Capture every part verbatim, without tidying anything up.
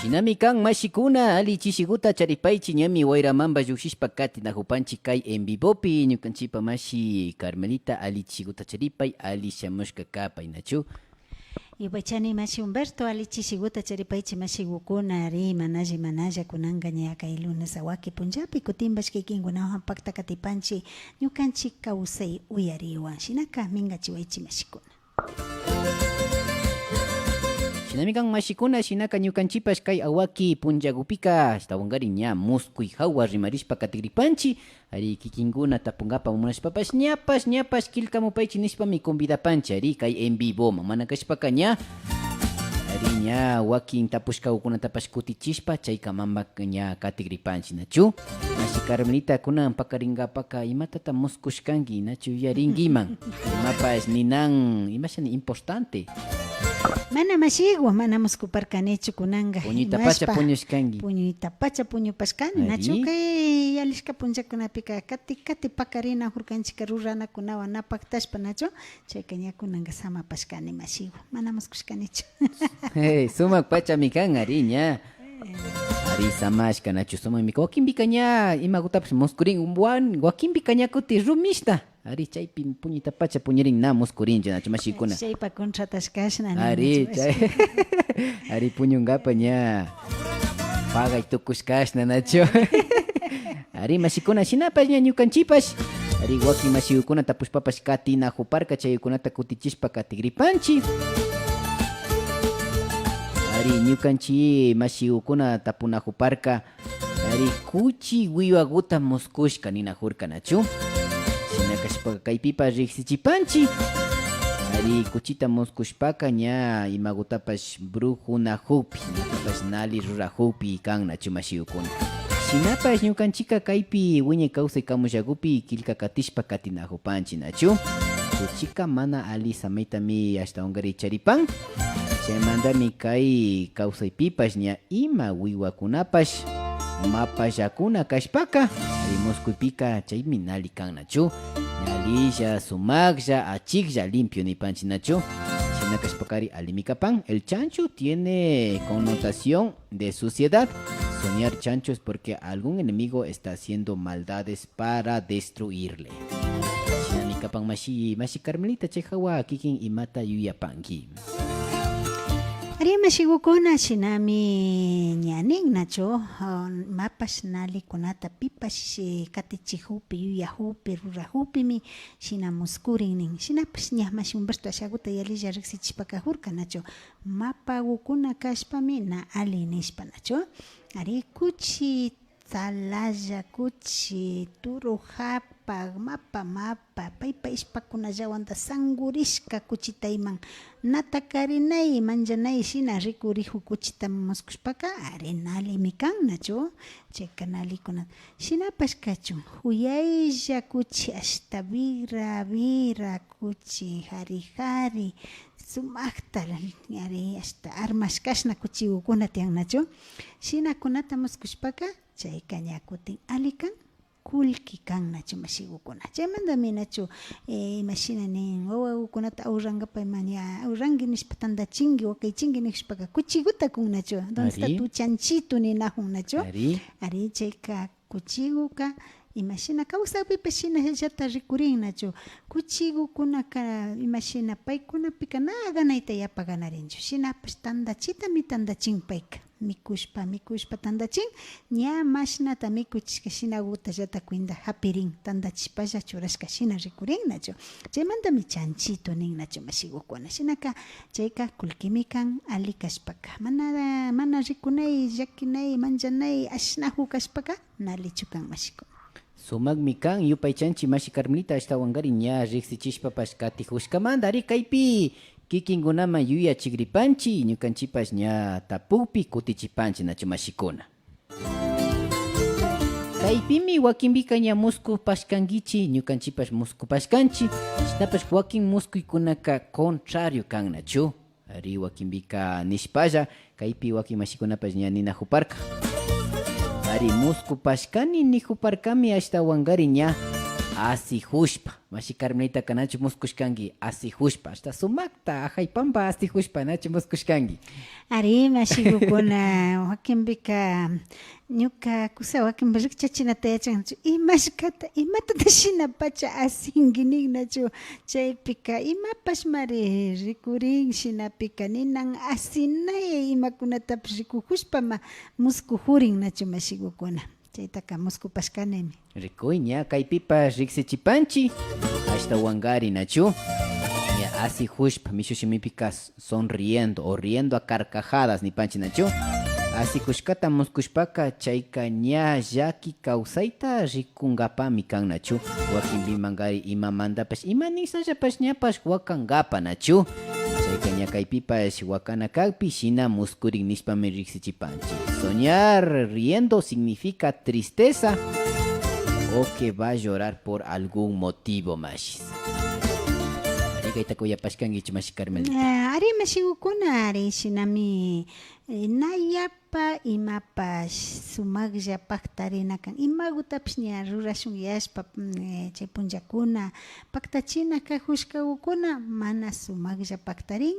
Shinami kan mashikuna, alli chishiguta charipaychi, ñami wayramamba llukshishpa katinajupanchi kay en vivopi, ñukanchipa mashi Carmelita, alli chishiguta charipay, alli shamushka kapay, nachu? Yupaychani mashi Humberto, alli chishiguta charipaychi mashigukuna, ari, manalla, manalla, kunanka ña kay lunes awaki punllapi kutinpash kikinkunawan pakta katipanchi ñukanchi kawsay uyariwan, shinaka mingachiwaychi mashikuna. Shinami kan mashikuna, shinaka ñukanchipash kay awaki punllagupika ashtawankarin ña muskuy jawa rimarishpa katigripanchi, ari, kikinkuna tapungapa munashpapash ñapash, ñapash killkamupaychi nishpami convidapanchi, ari, kay en vivoman, mana kashpaka ña, ari, ña wakin tapushkagukunatapash kutichishpa chaykamamba ña katigripanchi, nachu? Mashi Carmelita, kunan pakarinkapaka imatata muskushkanki, nachu yuyarinkiman? Imapash ninan, imashani importante. Mana mashigu, mana muskuparkanichu kunanka. Puñuytapacha puñushkanki. Puñuytapacha puñupashkani, nachu? Ari. Kay yalishka punllakunapika kati, kati pakarina jurkanchika ruranakunawan na paktashpa, nachu? Chayka ña kunanka samapashkani mashigu, mana muskushkanichu. Hey, sumak pachami kan, ari, ña. Ari, samashka, nachu, sumakmi kan. Wakinpika ña imagutapash muskurin, wan-, wakinpika ña kuti rumishta. Ari, chaypi puñuytapacha puñurin, na muskurinchu, nachu, mashikuna? Chaypa contratashkashna, ari, nachu, chay, ari, puñunkapa ña pagay tukushkashna, nachu? Ari, mashikuna, shinapash ña ñukanchipash, ari, wakin mashigukuna tapushpapash katinajuparka, chaykunata kutichishpa katigripanchi. Ari, ñukanchi mashigukuna tapunajuparka, ari, kuchi wiwaguta muskushka ninajurka, nachu? Shina kashpaka kaypipash riksichipanchi. Ari, kuchita muskushpaka ña imagutapash brujunajukpi, imatapash nali rurajukpi kan, nachu, mashigukuna? Shinapash ñukanchika kaypi wiñay kawsay kamullagupi killka katishpa katinajupanchi, nachu? Kuchika mana ali samaytami ashtawankari charipan. Chaymantami kay kawsaypipash ña ima wiwakunapash mapallakuna kashpaka, ari, muskuypika chaymi nali kan, nachu? Ña alilla, sumaklla, achiklla, limpio nipanchi, nachu? Shina kashpakari alimi kapan. El chancho tiene connotación de suciedad. Soñar chancho es porque algún enemigo está haciendo maldades para destruirle. Shinami kapan mashi, mashi Carmelita, chay jawa kikin imata yuyapanki? Ari, mashigukuna, shinami ña nin, nachu? Ah, mapash nalikunata pipash, eh, katichijukpi, yuyajukpi, rurajukpimi shina muskurin nin. Shinapash ña mashi Humberto ashaguta yalilla riksichishpa kajurka, nachu? Mapagukuna kashpami na ali nishpa, nachu? Ari, kuchi tsalalla, kuchi turu japak, mapa, mapa, paypa ishpakunallawanta sangurishka kuchita iman natakarinay, manchanay shina rikuriju kuchita muskushpaka, ari, nalimi kan, nachu? Chayka nalikuna. Shinapash kachun, juyaylla kuchi, ashta vira, vira kuchi, jari, jari, sumakta, ari, ashta armashkashna kuchigukuna tiyan, nachu? Shinakunata muskushpaka, chayka ña kutin ali kan, kullki kan, nachu, mashigukuna? Chaymantami, nachu, eh, imashina nin, wawagukunata ahorrankapa ima ña ahorranki nishpa tandachinki, wakaychinki nishpaka kuchiguta kun, nachu? ¿Dónde está tu chanchito? Ninajun, nachu? Ari. Ari, chayka kuchiguka imashina kawsakpipash shinallata rikurin, nachu? Kuchigukunaka imashina paykunapika na ganayta yapa ganarinchu. Shinapash tandachitami tandachin payka. Mikushpa, mikushpa tandachin, ña mashnata mikuchishka shinagutallata cuenta japirin, tandachishpalla churashka shina rikurin, nachu? Chaymantami chanchito nin, nachu, mashigukuna? Shinaka chayka kullkimi kan, ali kashpaka. Mana, mana rikunay, llakinay, manchanay, ashnaju kashpaka, nalichu kan, mashikuna. Sumakmi kan, yupaychanchi mashi Carmelita, ashtawankari ña riksichishpapash katijushkamanta. Ari, kaypi kikinkunaman yuyachigripanchi, ñukanchipash ña tapukpi kutichipanchi, nachu, mashikuna? Kaypimi wakinpika ña muskupashkankichi, ñukanchipash muskupashkanchi, shinapash wakin muskuykunaka contrario kan, nachu? Ari, wakinpika nishpalla, kaypi wakin mashikunapash ña ninajuparka. Ari, muskupashkani nijuparkami, ashtawankari ña asijushpa. Mashi Carmelitaka nachu muskushkanki asijushpa, ashta sumakta ajaypanpa asijushpa nachu muskushkanki? Ari, mashigukuna, wakinpika ñuka kusa wakinpa rikchachinata yachanchu, imashkata, imatata shinapacha asinki nin nachu. Chaypika imapashmari rikurin, shinapika ninan asinayay imakunatapish rikujushpama muskujurin nachu, mashigukuna. Chaytaka muskupashkanimi. Rikuy, ña kaypipash riksichipanchi, ashtawankari nachu. Ña asijushpa, mishu shimipika sonriendo o riendo a carcajadas nipanchi nachu. Asikushkata muskushpaka chayka ña llaki kawsayta rikunkapami kan nachu. Wakinpimankari imamantapash, ima nishallapash ñapash wakankapa nachu. Chayka ña kaypipash wakana kakpi shina muskurin nishpami riksichipanchi. Soñar riendo significa tristeza o que va a llorar por algún motivo, mashis. Ari, kaytaka uyapashkankichu, mashi Carmelita? Ah, ari, mashigukuna, ari, shinami, eh, na yapa imapash sumaklla paktarina kan. Imagutapish ña rurashun yashpa, mm, eh, chay punllakuna paktachina kajushkagukuna mana sumaklla paktarin,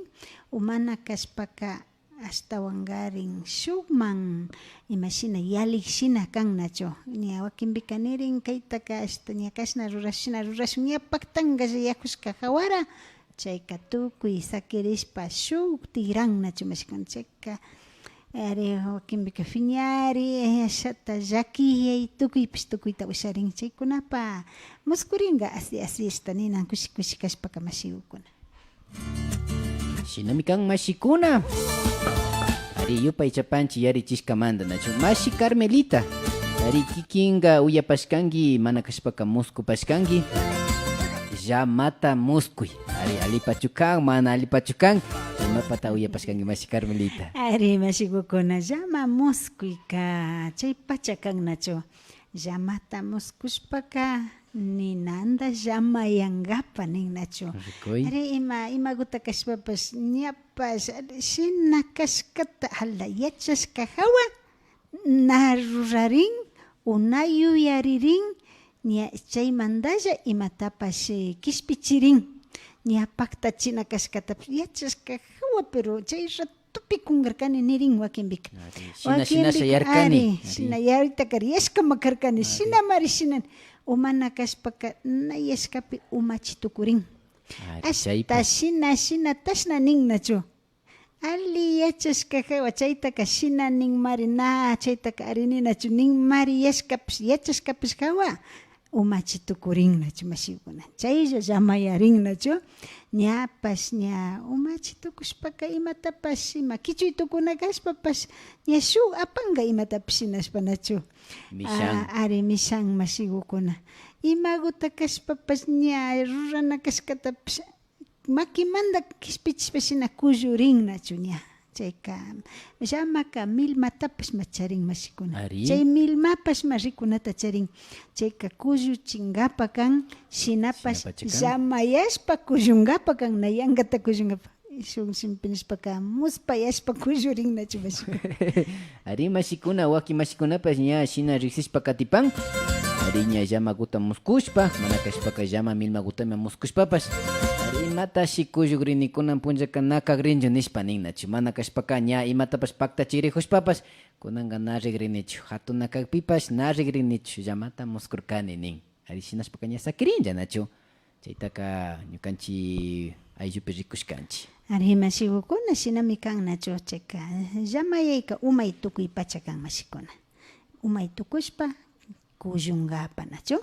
o mana kashpaka ashtawankarin shukman imashina yalik shina kan nachu. Ña wakinpika nirin, kaytaka ashta ña kashna rurashun, shina rurashun, ña paktankalla yakushka jawara, chayka tukuy sakirishpa shuk tigran nachu, mashikuna. Chayka, ari, wakinpika piñari, eh, ashata llakiyay, tukuypish tukuyta usharin. Chaykunapa muskurinka asi, asi ashta ninan kushi kushi kashpaka, mashigukuna. Shinami kan, mashikuna. Ari, yupaychapanchi yarichishkamanta, nachu? Mashi Carmelita, ari, kikinka uyapashkanki, mana kashpaka muskupashkanki. Llamata muskuy. Ari, allipachu kan, mana allipachu kan? Imapata uyapashkanki, mashi Carmelita? Ari, mashigukuna, llama muskuyka chaypacha kan nachu. Llamata muskushpaka ninanta llamayankapa nin nachu. Rikuy. Ari, ima, imaguta kashpapash ñapash, ari, shina kashkata ala yachashka jawa na rurarin o na yuyaririn, ña chaymantalla imatapash, eh, kishpichirin. Ña paktachina kashkatapash yachashka jawa, pero chay rat tupi kunkarkani nirin wakinpika. Ari, shina, shinasha yarkani. Ari, ari. Shina yarita kariyashkama karkani. Ari. Shinamari shina. O mana kashpaka na yashkapi umachi tukurin. Ari, ashta chaypa. Shina, shina tashna nin nachu. Ali yachashka jawa, chaytaka shina ninmari, na chaytaka ari ninachu ninmari, yashkapish, yachashkapish jawa. Umachi tukurin nachu, mashikuna? Chaylla llamayarin nachu? Ñapash ña umachi tukushpaka imatapash ima kichuy tukuna kashpapash ña shuk apanka imatapash shinashpa nachu? Mishan. Ah, ari, mishan, mashigukuna. Imaguta kashpapash ña rurana kashkatapash makimanta kishpichishpa shina kullurin nachu ña. Chayka llamaka milmatapashma charin, mashikuna. Ari. Chay milmapashma rikunata charin. Chayka kulluchinkapa kan, shinapash. Shinapacha kan. Llamayashpa kullunkapa kan, na yankata kullunkapa. Shuk shimipi nishpaka muspayashpa kullurin nachu, mashikuna. Ari, mashikuna, wakin mashikunapash ña shina riksishpa katipan. Ari, ña llamaguta muskushpa, mana kashpaka llama milmagutami muskushpapash. Ari, imatashi kullukrini, kunan punllaka na kakrinchu nishpa nin nachu. Mana kashpaka ña imatapash paktachirijushpapash, kunanka na rikrinichu. Hatuna kakpipash na rikrinichu, llamata muskurkani nin. Ari, shinashpaka ña sakirinlla nachu. Chaytaka ñukanchi ayllupi rikushkanchi. Ari, mashigukuna, shinami kan nachu. Chayka llamayayka umay tukuy pacha kan, mashikuna. Umay tukushpa kullunkapa nachu.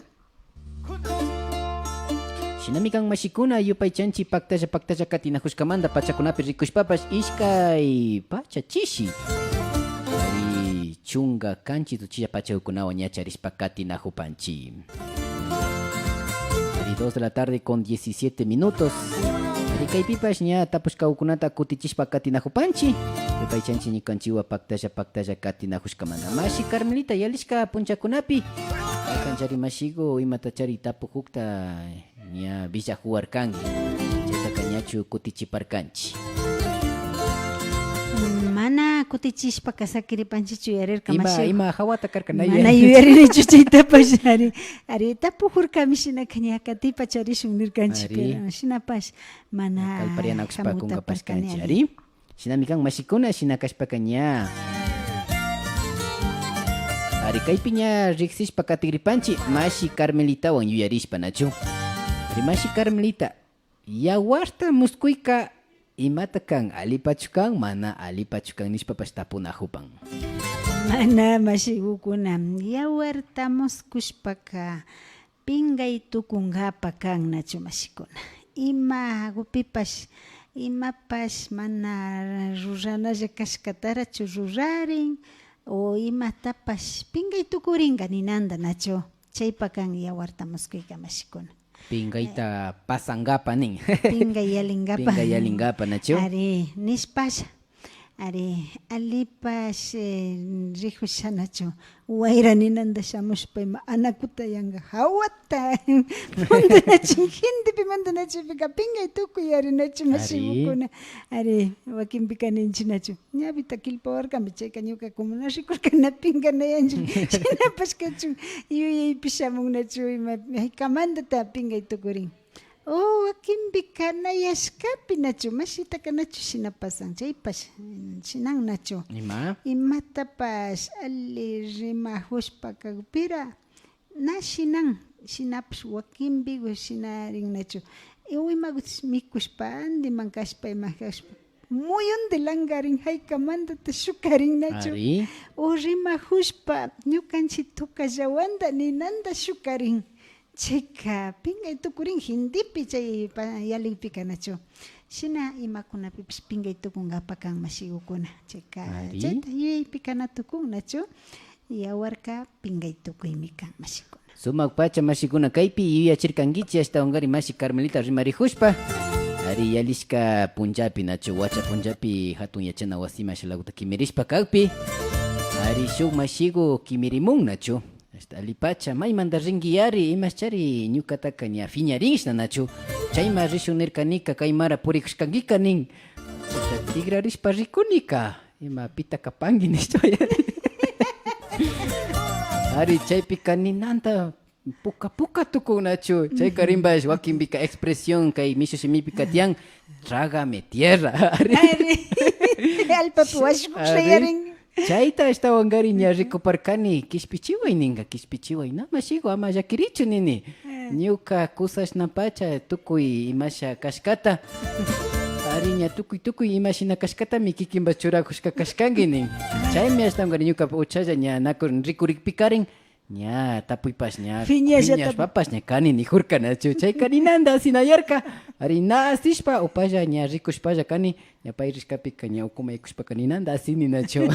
Shinami kan, mashikuna, yupaychanchi paktalla paktalla katinajushkamanta pachakunapi rikushpapash ishkay pacha chishi. Ari, chunka kanchi uchilla pachakunawan ña charishpa katinajupanchi. Ari, dos de la tarde con diecisiete minutos. Ari, kaypipash ña tapushkakukunata kutichishpa katinajupanchi. Yupaychanchi ñukanchiwa paktalla paktalla katinajushkamanta. Mashi Carmelita, yalishka punchakunapi, kanchari mashiku, imatachari tapujukta ña willajuwarkanki. Chaytaka ñachu kutichiparkanchi. Mana Kutichishpaka sakiripanchichu yarirka. Ima, mashi ima hawata karka, na mana yuyarinichu chaytapash. Ari, ari, tapujurkami shinaka ña katipa charishun nirkanchik. Ari. Pero shinapash mana kallparianakushpa hamuta kunkapash parkani, kanchik, ari. Ari. Shinami kan mashikuna, shina kashpaka ña. Ari, kaypi ña riksishpa katigripanchik mashi Carmelitawan yuyarishpa, nachu? Ari, mashi Carmelita, yawarta muskuyka imata kan? Allipachu kan, mana allipachu kan nishpapash tapunajupan. Mana, mashigukuna, yawarta muskushpaka pingay tukunkapa kan, nachu, mashikuna? Imagupipash, imapash mana ruranalla kashkatarachu rurarin, o imatapash pingay tukurinka ninanta, nachu? Chaypa kan yawarta muskuyka, mashikuna. Pingayta pasankapa nin. Pingay yalinkapa. Pingay yalinkapa, nachu? Ari, nishpalla. Ari, allipash, eh, rijusha, nachu? Wayra ninanta shamushpa ima anakuta yanka hawata mantanachin, gentepi mantanachikpika pingay tukuy, ari, nachu, ari, mashigukuna? Ari, wakinpika ninchik, nachu? Ñawita killpawarkami, chayka ñuka como na rikurka na pinkanayanchu. Shinapash kachun, yuyaypi shamun, nachu, ima, haykamantata pingay tukurin. O wakinpika nayashkapi, nachu, mashitaka nachu shina pasan, chaypash, mm, shinan, nachu. Ima? Imatapash alli rimajushpa kakpira, na shinan, shinapash wakinpigu shinarin, nachu. O imaguta mikushpa, andiman kashpa, ima kashpa, muyundi langarin, haykamantata shukarin, nachu. Ari. O rimajushpa, ñukanchik tukallawanta ninanta shukarin. Chayka pingay tukurin gentepi chay pa-, yalikpika, nachu. Shina imakunapipash pingay tukunkapa kan, mashigukuna. Chayka, ari, chayta yuyaypika na tukun, nachu. Yawarka pingay tukuymi kan, mashikuna. Sumak pacha, mashikuna, kaypi yuyachirkankichik ashtawankari mashi Carmelita rimarijushpa. Ari, yalishka punllapi, nachu, wacha punllapi jatun yachana wasiman ashalaguta kimirishpa kakpi. Ari, shuk mashigu kimirimun, nachu. Ashta allipacha, maymanta rinki yari, imashchari ñukataka ña piñarinshna, nachu. Chayman rishun nirkanika, kaymara purikushkankika nin. Ashta tigrarishpa rikunika. Ima, pita kapanki nishpa. Ari, chaypika ninanta puka puka tukun, nachu. Chayka rimbash wakinpika expresión kay mishu shimipika tiyan, trágame tierra. Ari. Ari. Allpapi washukushpa, ari, yarin. Chayta ashtawankari ña rikuparkani, kishpichiway ninka, kishpichiway, na mashigu, ama llakirichu nini. Eh. Ñuka kusashnapacha tukuy imasha kashkata. Ari, ña tukuy tukuy imashina kashkatami kikinpash churakushka kashkanki nin. Chaymi ashtawankari ñuka uchalla ña naku rikurikpikarin, ña tapuypash ña piñashata, piñashpapash ña kani nijurka, nachu. Chayka ninanta asinayarka. Ari, na asishpa upalla ña rikushpalla kani, ña pay rishkapika ña ukuma yaykushpaka ninanta asini, nachu.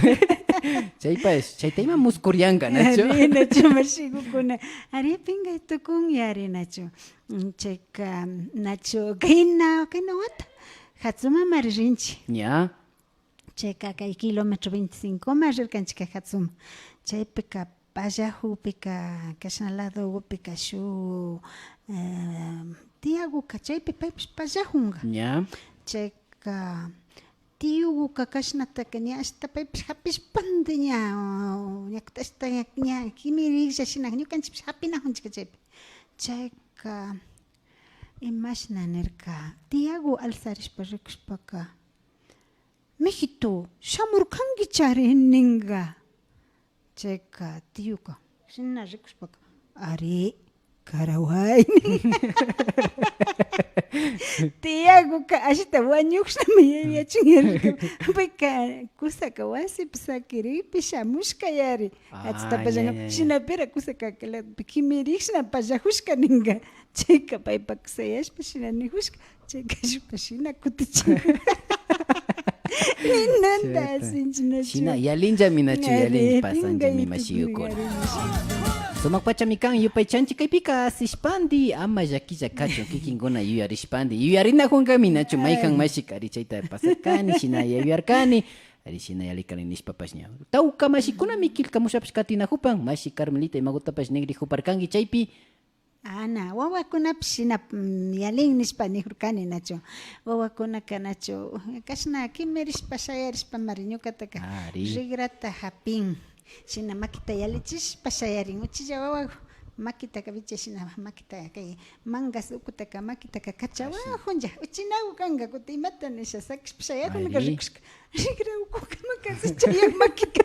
Chaypash, chayta ima muskurianka, nachu. Ari, nachu, mashigukuna. Ari, pingay tukun yari, nachu. Mm, chayka, nachu, kayna, kayna wata Jatsumamari rinchik. Ña. Chayka kay kilómetro veinticincoma rirkanchik kay Jatsuma. Chaypika pallajukpika, kashna ladogupika shuk, eh, tiaguka chaypi paypish pallajunka. Ña. Chayka tiyuguka kashnataka ña ashta paypish japishpandi ña, ñakuta ashta ña, ña kimiriklla shina ñukanchikpish japinajunchik chaypi. Chayka imashna nirka, tiagu alzarishpa rikushpaka, "Mijito, shamurkankichari", ninka. Chayka tiyuka shina rikushpaka, "Ari, karaway", nin. Tiaguka ashita wañukshnami yuyachin yarka. Payka kusaka wasipi sakirikpi shamushka yari. Achita pallana, ña, ña, ña. Shinapira kusaka kimirikshna pallajushka ninka. Chayka paypak sayashpa shina nijushka. Chayka shukpa shina kutichin. Ninanta asinchinachu. Shina yalinllami nachu, yalin pasanllami mashigukuna. Sumak pachami kan, yupaychanchik kaypika asishpandi, ama llakilla kachun, kikinkuna yuyarishpandi, yuyarinajunkami nachu, mayjan mashika, ari chayta pasarkani, shina yuyarkani, ari shina yalirkani nishpapash ña. Tawka mashikunami killkamushapash katinajupan, mashi Carmelita imagutapash nigrijuparkanki chaypi. Ana, wawakunapish shina, mm, yalin nishpa nijurkani, nachu. Wawakunaka, nachu, kashna kimirishpa shayarishpamari ñukataka Ari. Rigrata japin. Shina makita yalichishpa shayarin. Uchilla wawaku makitaka vicha shina makita kay mangas ukutaka makitaka kachawajunlla. Uchinagu kanga kuti imata nisha sakishpa shayajunaka Ari. Rikushka. Rigra ukukamaka chayan makika.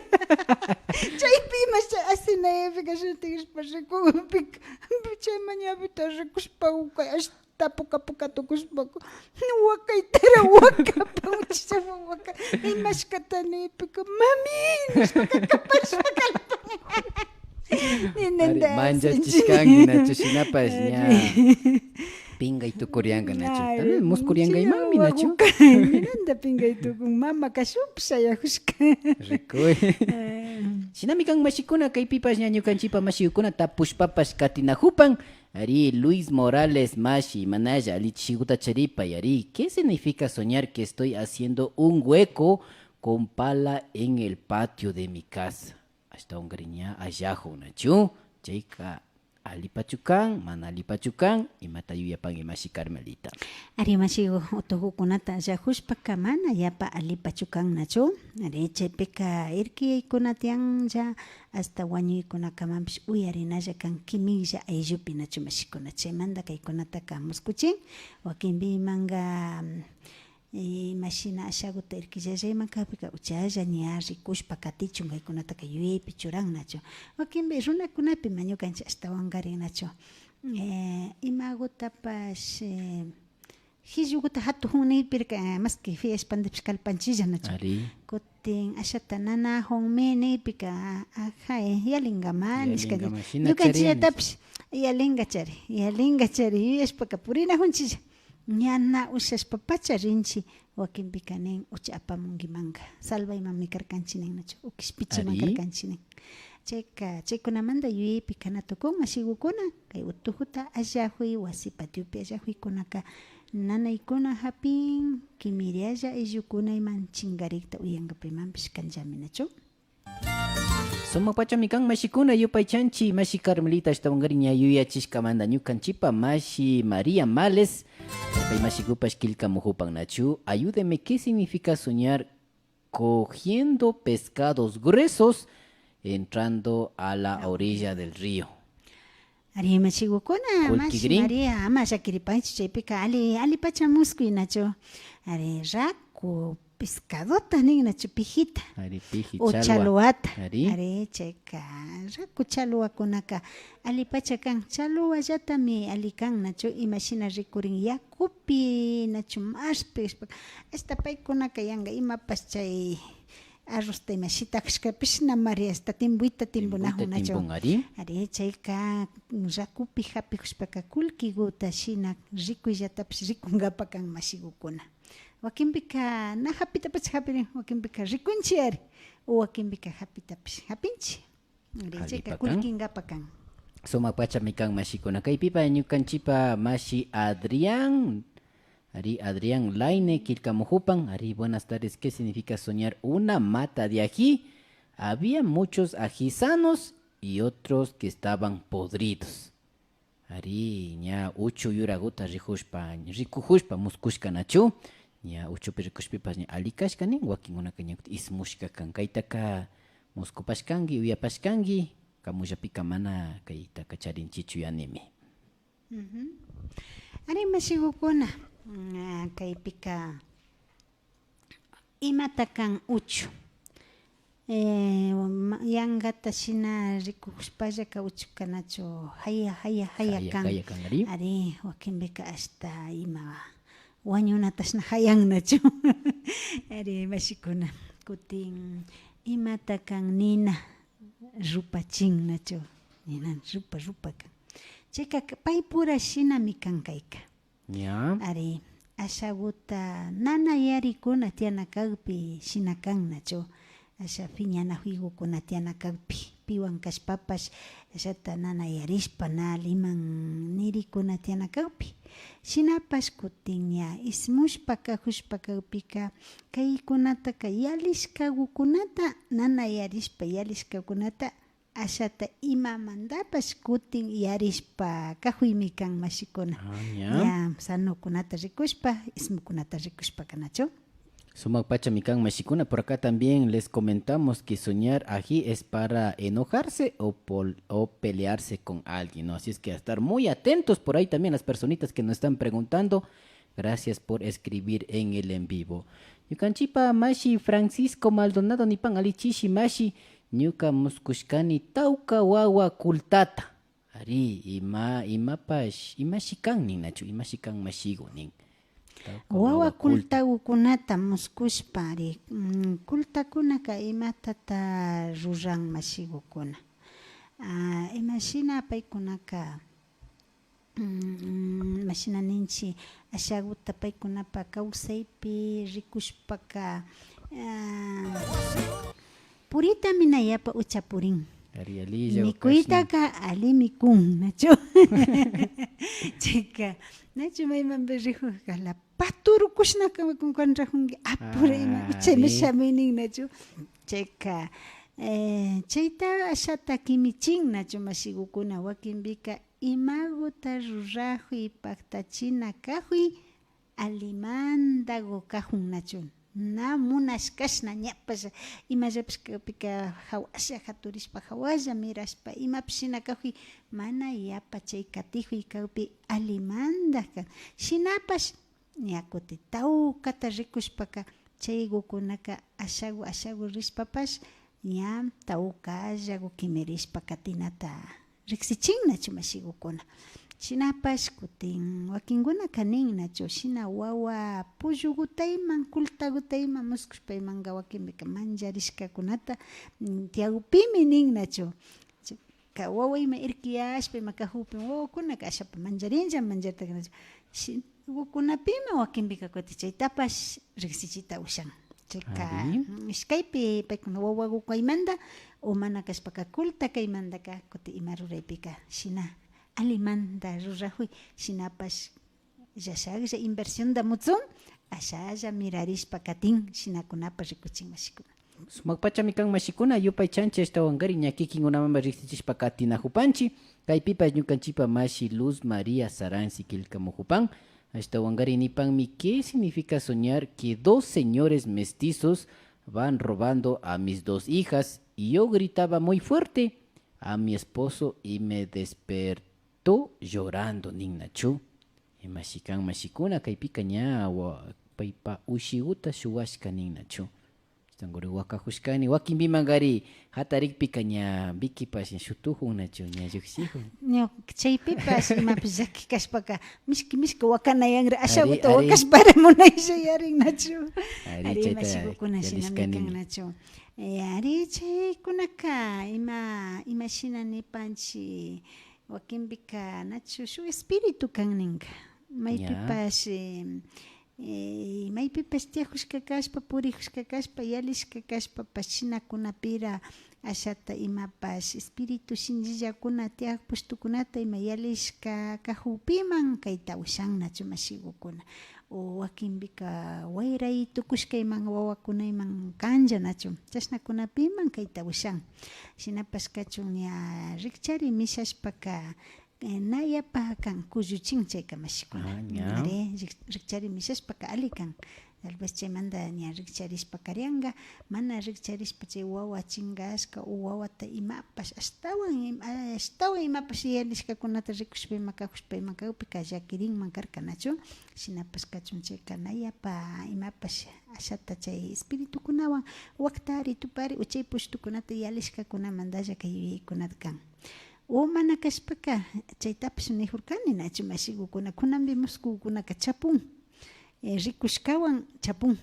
Chaypi imasha asinaypika shutigrishpa rikukpika. Chay mañapita rikushpa uka ashta puka puka tukushpaka. Wakaytara wakapan uchilla wawaka. Imashkata niypika mami nishpaka kaparishpa kalpan. Ari, ninanda manchachishkanki, nachu, shinapash ña. Ari. Pingay tukurianka, nachu. Ari, también muskurianka shina imanmi, nachu. Wawakuka ninanda pingay tukun, mama kashunpi shayajushka. Rikuy. Ay. Shinami kan mashikuna, kaypipash ña ñukanchipa mashikukuna tapushpapash katinajupan. Ari, Luis Morales mashi, imanalla, allichishiguta charipay, ari. ¿Qué significa soñar que estoy haciendo un hueco con pala en el patio de mi casa? Ashtawankarin ña allajun, nachu? Chayka allipachu kan, mana allipachu kan, imata yuyapanki mashi Carmelita? Ari, mashigu, utujukunata allajushpaka mana yapa allipachu kan, nachu? Ari, chaypika irkiyaykuna tiyanlla, hasta wañuykunakamanpish uyarinalla kan kimilla ayllupi, nachu mashikuna? Chaymanta kaykunataka muskuchin, wakinpi imanka, eh, imashina ashaguta irkillallayman kakpika uchalla ña rikushpa katichun kaykunataka yuyaypi churan, nachu. Wakinpi runakunapi ma ñukanchik ashtawankarin, nachu. Eh, imagutapash, eh, jilluguta jatujun niypirka, eh, maski fiashpantapish kalpanchilla, nachu. Ari. Kutin ashata nanajunmi niypika, ajay, yalinkaman nishkanchik. Yalinkaman, shina ñukanchillatapish charin. Yalinka chari, yalinka chari yuyashpaka purinajunchilla. Ña na ushashpapacha rinchi, wakinpika nin ucha apamunkimanka, salvaymanmi karkanchi nin, nachu, o kishpichiman Ari. Karkanchi nin. Chayka, chaykunamanta yuyaypi kana tukun, mashigukuna, kay utujuta allajuy, wasi patiopi allajuykunaka nanaykuna japin, kimirialla ayllukuna iman chinkarikta uyankapimanpish kanllami, nachu. Sumak pachami kan mashikuna, yupaychanchi mashi Carmelita ashtawankarin ña yuyachishkamanta ñukanchipa mashi María Males, pay mashigupash killkamujupan, nachu. Ayúdeme, ¿qué significa soñar cogiendo pescados gruesos entrando a la orilla del río? Ari, mashigukuna, mashi María, ama llakiripanchu, chaypika ali, alipacha muskuy, nachu. Ari, raku pescadota nin, nachu, pijita. Ari, piji, o chalwa. Chalwata. Ari. Ari, chayka raku chalwakunaka alipacha kan. Chalwallatami ali kan, nachu, imashina rikurin yakupi, nachu, marpi, ashta paykunaka yanka imapash chay arrozta ima shitajushkapish na mari hasta timbuyta timbunajun, nachu. Timbun, ari. Ari, chayka rakupi japijushpaka kullkiguta shina rikuyllatapish rikunkapak kan, mashigukuna. Wakinpika na japitapacha japirin, wakinpika rikunchi ari, o wakinpika japitapish japinchi. Ari, chayka kullkinkapak kan. Sumak pachami kan mashikuna. Kaypipa ñukanchipa mashi Adrián, ari, Adrián Laine killkamujupan. Ari, buenas tardes. ¿Qué significa soñar una mata de ají? Había muchos ají sanos y otros que estaban podridos. Ari, ña uchu yuraguta rijushpa, rikujushpa muskushka, nachu. Ña uchupi rikushpipash ña ali kashka nin, wakinkunaka ña ismushka kan. Kaytaka muskupashkanki, uyapashkanki, kamullapika mana kaytaka charinchichu yanimi. Ari, mashigukuna, mm, kaypika imata kan uchu. Eh, ma-, yankata shina rikujushpallaka uchuka nachu jaya, jaya, jaya kan. Jaya kan, ari. Ari, wakinpika ashta ima wañunatashna jayan, nachu. Ari, mashikuna, kutin imata kan nina rupachin, nachu. Nina rupa, rupa kan. Chayka pay pura shinami kan kayka. Ña. Ari, ashaguta nanayarikuna tiyana kakpi shina kan, nachu. Asha piñanajuygukuna tiyana kakpi, piwan kashpapash ashata nanayarishpa na aliman nirikuna tiyana kakpi. Shinapash kutin ña ismushpa kajushpa kakpika, kaykunataka yalishkagukunata nanayarishpa, yalishkakunata ashata imamantapash kutin yarishpa kajuymi kan, mashikuna. Ah, ña. Ña, sanokunata rikushpa, ismukunata rikushpaka, nachu. Sumak pachami kan, mashikuna. Por acá también les comentamos que soñar ají es para enojarse o pol-, o pelearse con alguien, ¿no? Así es que a estar muy atentos por ahí también las personitas que nos están preguntando. Gracias por escribir en el en vivo. Ñukanchipa mashi Francisco Maldonado nipan: "Alli chishi mashi, ñuka muskushkani tawka wawa kultata." Ari, ima, imapash, imashi kan nin, nachu, imashi kan mashigu nin. Tawka wawa wawa kulta. Kultagukunata muskushpa, ari, mm, kultakunaka imatata ruran mashigukuna. Ah, imashina paykunaka, mm, imashina ninchi, ashaguta paykunapa kawsaypi rikushpaka, ah, puritami na yapa ucha purin. Ari, alilla. Mikuytaka alimi kun, nachu. Chayka, nachu maymanpi rijukka la paturukushnaka kunkanrajunki, apura ima, ari, uchaymi shamuy nin, nachu. Chayka, eh, chayta ashata kimichin, nachu, mashigukuna, wakinpika imaguta rurajuy, paktachina kajuy, allimantagu kajun, nachu. Na munashkashna ñapash imallapish kakpika jawasha jaturishpa jawalla mirashpa imapish shina kajuy, mana yapa chay katijuy kakpi allimanta kan. Shinapash ña kuti tawkata rikushpaka chaygukunaka ashagu ashagu rishpapash ña tawkallagu kimirishpa katinata riksichin, nachu, mashigukuna. Shinapash kutin wakinkunaka nin, nachu, shina wawa pullugutayman, kultagutayman muskushpa imanka wakinpika mancharishkakunata, mm, tiyagupimi nin, nachu. Chayka wawa ima irkiyashpa ima kajukpimi wawakunaka ashapa mancharinlla, manchartaka, nachu. Shi-, Wawakunapimi wakinpika kuti chaytapash riksichita ushan. Chayka, ari, mm, ishkaypi paykuna wawagu kaymanta o mana kashpaka kulta kaymantaka kuti ima ruraypika shina allimanta rurajuy, shinapash llashaklla inversionta mutsun, ashalla mirarishpa katin, shinakunapa rikuchin, mashikuna. Sumak pachami kan, mashikuna, yupaychanchi ashtawankari ña kikinkunamanpash riksichishpa katinajupanchi. Kaypipash ñukanchipa mashi Luz María Saransi killkamujupan. Ashtawankari nipanmi: "¿Qué significa soñar que dos señores mestizos van robando a mis dos hijas y yo gritaba muy fuerte a mi esposo y me despertó llorando?", nin, nachu. Imashi kan, mashikuna, kaypika ña wa-, paypa ushiguta shuwashka nin, nachu. Ashtankuri wakajushkani, wakinpimankari jatarikpika ña wikipash ña shutujun, nachu, ña llukshijun. Ña chaypipash imapish llaki kashpaka mishki mishki wakanayanri, ari, ashaguta ari, wakashpari munaylla yarin, nachu. Ari, ari, chayta mashigukuna shinami yalishkani kan, nachu. Eh, ari, chaykunaka ima, imashina nipanchi, wakinpika, nachu, shuk espíritu kan ninka. Ña. Maypipash, eh, eh, maypipash tiyajushka kashpa, purijushka kashpa, yalishka kashpapash, shinakunapira ashata imapash espíritu shinllillakuna tiyakpushtukunata ima yalishka kajukpiman kayta ushan, nachu, mashigukuna. O wakinpika wayray tukushka iman wawakuna iman kanlla, nachu. Chashnakunapiman kayta ushan. Shinapash kachun ña rikchari mishashpaka, eh, na yapa kan kulluchin chayka, mashikuna. Ah, ña. Ari, rik-, rikchari mishashpaka alli kan. Tal vez chaymanta ña rikcharishpa karianka, mana rikcharishpa chay wawa chinkashka o wawata imapash ashtawan im-, ashtawan imapash yalishkakunata rikushpa ima kajushpa ima kakpika llakirinman karka, nachu. Shinapash kachun chayka na yapa imapash ashata chay espiritukunawan waktari tupari o chay pushtukunata yalishkakunamantalla kay yuyaykunata kan. O mana kashpaka chaytapash nijurkani, nachu, mashigukuna, kunanpi muskugukunaka chapun, eh, rikushkawan chapun.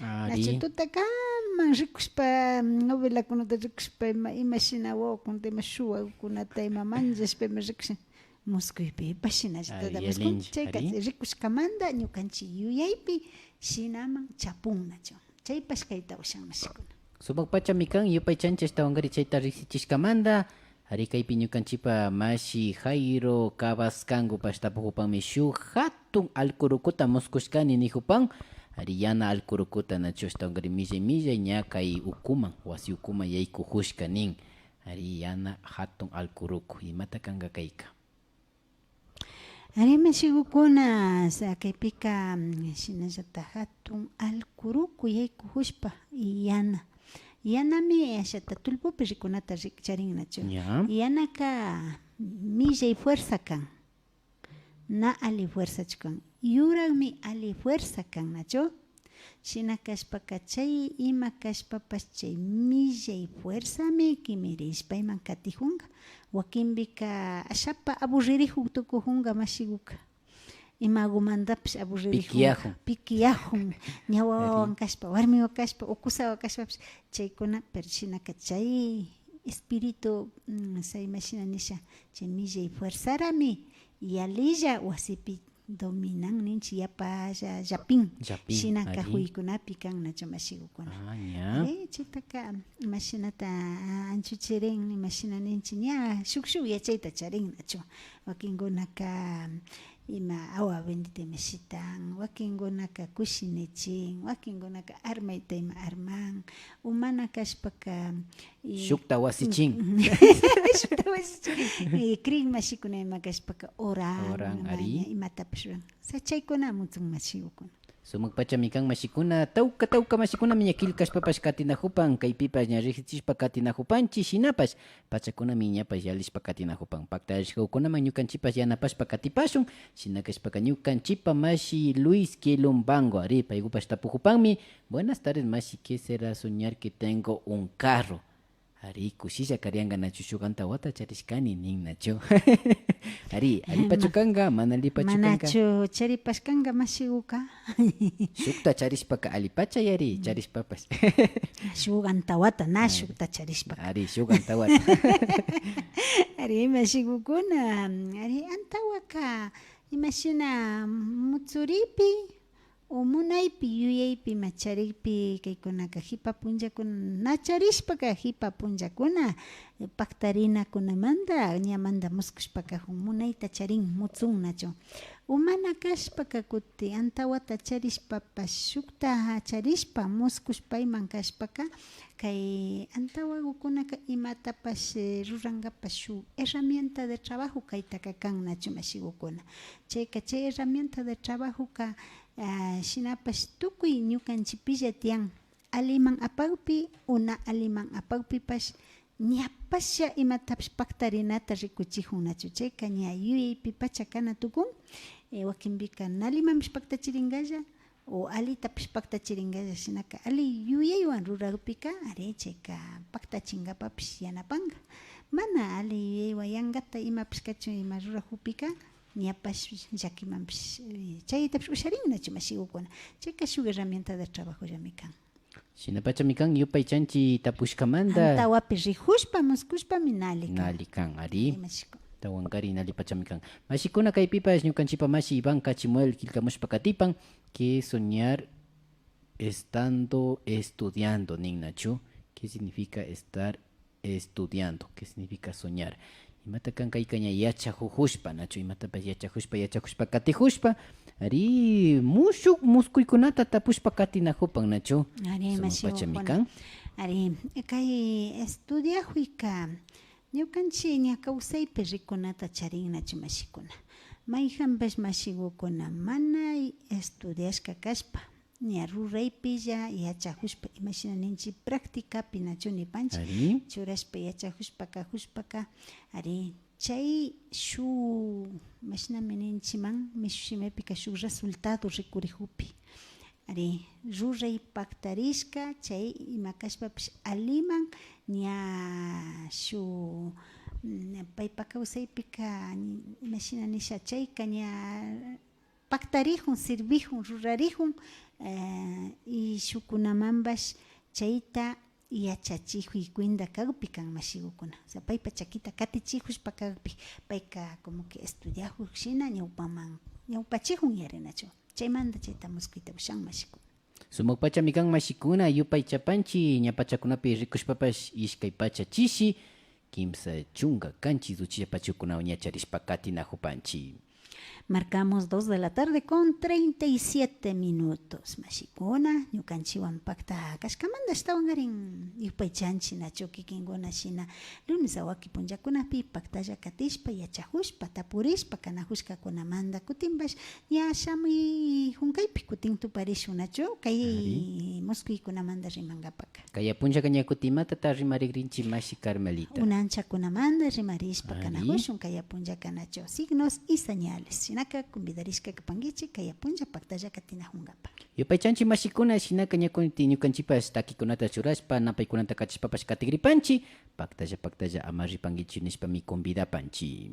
Ari. Nachu, tutakaman rikushpa, mm, novelakunata rikushpa, ima, imashina wawakunata ima shuwakunata ima manllashpa ima rikusha, muskuypipash shinallata. Ari, muskun, yalinlla, chayka ari, rikushkamanta ñukanchi yuyaypi shinaman chapun, nachu. Chaypash kayta ushan, mashikuna. Sumak pachami kan, yupaychanchi ashtawankari chayta riksichishkamanta. Ari, kaypi ñukanchipa mashi Jairo Cabascangopash tapujupanmi: "Shuk jatun alkurukuta muskushkani", nijupan. Ari, yana alkurukuta, nachu, ashtawankari millay millay ña kay ukuman, wasi ukuman yaykujushka nin. Ari, yana hatun alkuruku, imata kanka kayka? Ari, mashigukuna, sa-, kaypika, mm, shinallata hatun alkuruku yaykujushpa, yana. Yanami ashata tullpupi rikunata ri-, charin nachu. Ya. Yanaka millay fuerza kan. Na ali fuerzachu kan. Yurakmi ali fuerza kan nachu. Shina kashpaka chay ima kashpapash chay millay fuerzami kimirishpa iman katijunka. Wakinpika ashapa aburririjun tukujunka mashiguka. Imagumantapish aburririjunka. Pikiyajun. Pikiyajun. Ña wawawan kashpa, warmiwan kashpa, o kusawan kashpapish chaykuna, pero shinaka chay espíritu, mm, sa imashina nisha, chay millay fuerzarami yalilla wasipi dominan ninchi, yapalla llapin. Llapin, shina ari. Kajuykunapi kan nachu mashigukuna. Ah, ña. Ari, chaytaka imashinata, ah, anchuchirin, imashina ninchi, ña shuk shuk yachayta charin nachu. Wakinkunaka ima awa bendita imashitan, wakinkunaka kushinichin, wakinkunaka armayta ima arman, o mana kashpaka, eh, shukta wasichin. Shukta wasichin. Eh, crin mashikuna ima kashpaka oran, oran, ari. Ña imatapash ruran. Sa chaykuna mutsun mashigukuna. Sumak pachami kan mashikuna, tawka tawka mashikunami ña killkashpapash katinajupan, kaypipash ña riksichishpa katinajupanchi, shinapash pachakunami ñapash yalishpa katinajupan. Paktarishkakunaman ñukanchipash yanapashpa katipashun, shina kashpaka ñukanchipa mashi Luis Quilumbango, ari, paykupash tapujupanmi, buenas tardes mashi, ¿qué será soñar que tengo un carro? Ari, kushilla karianga nachu, shuk antawata charishkani nin nachu. Ari, allipachu kanga, mana allipachu kanga? Manachu charipashkanga mashiguka. Shukta charishpaka allipacha yari, charishpapash. Shuk antawata, na shukta charishpaka. Ari, shuk antawata. Ari, mashigukuna, ari, antawaka, imashina, mutsuripi, o munaypi, yuyaypi ima charikpi, kaykunaka jipa punllakuna na charishpaka, jipa punllakuna, eh, paktarinakunamanta, ñamanta muskushpa kajun, munayta charin, mutsun nachu. O mana kashpaka, kuti antawata charishpapash, shukta charishpa, muskushpa iman kashpaka, kay antawagukunaka imatapash, eh, rurangapash shuk herramienta de trabajo kaytaka kan nachu, mashigukuna. Chayka, chay herramienta de trabajoka, ah, shinapash tukuy ñukanchipilla tiyan. Aliman apakpi o na aliman apakpipash ñapasha imatapish paktarinata rikuchijun nachu. Chayka ña yuyaypipacha kana tukun. Eh, wakinpika nalimanpish paktachiringalla o alitapish paktachiringalla, shinaka ali yuyaywan rurakpika, ari, chayka paktachingapapish yanapanga. Mana ali yuyaywan yangata imapish kachun ima rurakukpika, ñapash llakimanpish, eh, chaytapish usharin nachu, mashigukuna. Chayka shuk herramienta de trabajollami kan. Shinapachami kan, yupaychanchi tapushkamanta. Antawapi rijushpa, muskushpami nali kan. Nali kan, ari. Ari, mashiku. Tawankari nali pachami kan. Mashikuna, kaypipash ñukanchipa mashi Iván Cachimuel killkamushpa katipan, que soñar estando estudiando, nin nachu. ¿Qué significa estar estudiando? ¿Qué significa soñar? Imata kan kayka, ña yachajujushpa, nachu? Imatapash yachajushpa, yachajushpa katijushpa, ari, mushuk muskuykunata tapushpa katinajupan, nachu? Ari, sumak pachami mashikuna kan. Ari, kay estudiajuyka ñukanchi ña kawsaypi rikunata charin nachu, mashikuna. Mayjanpash mashigukuna mana estudiashka kashpa, ña ruraypilla yachajushpa, imashina ninchi, practicapi nachu nipanchi. Ari. Churashpa, yachajushpa kajushpaka, ari, chay shuk, imashinami ninchiman, mishu shimipika shuk resultado rikurijukpi. Ari, ruray paktarishka, chay ima kashpapish aliman, ña shuk, mm, paypa kawsaypika, imashina nisha, chayka ña paktarijun, sirvijun, rurarijun, eh, y shukkunamanpash chayta yachachijuy cuenta kakpi kan, mashigukuna. O sea, paypa chakita katichijushpa kakpi, payka como que estudiajuy shina ñawpaman, ñawpachijun yarinachu. Chaymanta chayta muskuyta ushan, mashiku. Sumak pachami kan, mashikuna, yupaychapanchi, ña pachakunapi rikushpapash ishkay pacha chishi, kimsa chunka kanchis uchilla pachakunawan ña charishpa katinajupanchi. Marcamos dos de la tarde con treinta y siete minutos. Mashikuna, ñukanchiwan pakta kashkamanta ashtawankarin yupaychanchi, nachu, kikinkuna shina lunes awaki punllakunapi paktalla katishpa, yachajushpa, tapurishpa kanajushkakunamanta kutinpash ña shamuy junkaypi kutin tuparishun, nachu, kay muskuykunamanta rimankapaka. Kaya punllaka ña kutin imatata rimarikrinchi, mashi Carmelita? Unanchakunamanta rimarishpa kanajushun kaya punllaka, nachu, signos y señales. Shinaka convidarishka kapankichi kaya punlla paktalla katinajunkapa. Yupaychanchi mashikuna, shinaka ña kutin ñukanchipash takikunata churashpa, napaykunata kachashpapash katigripanchi, paktalla paktalla ama ripankichi nishpami convidapanchi.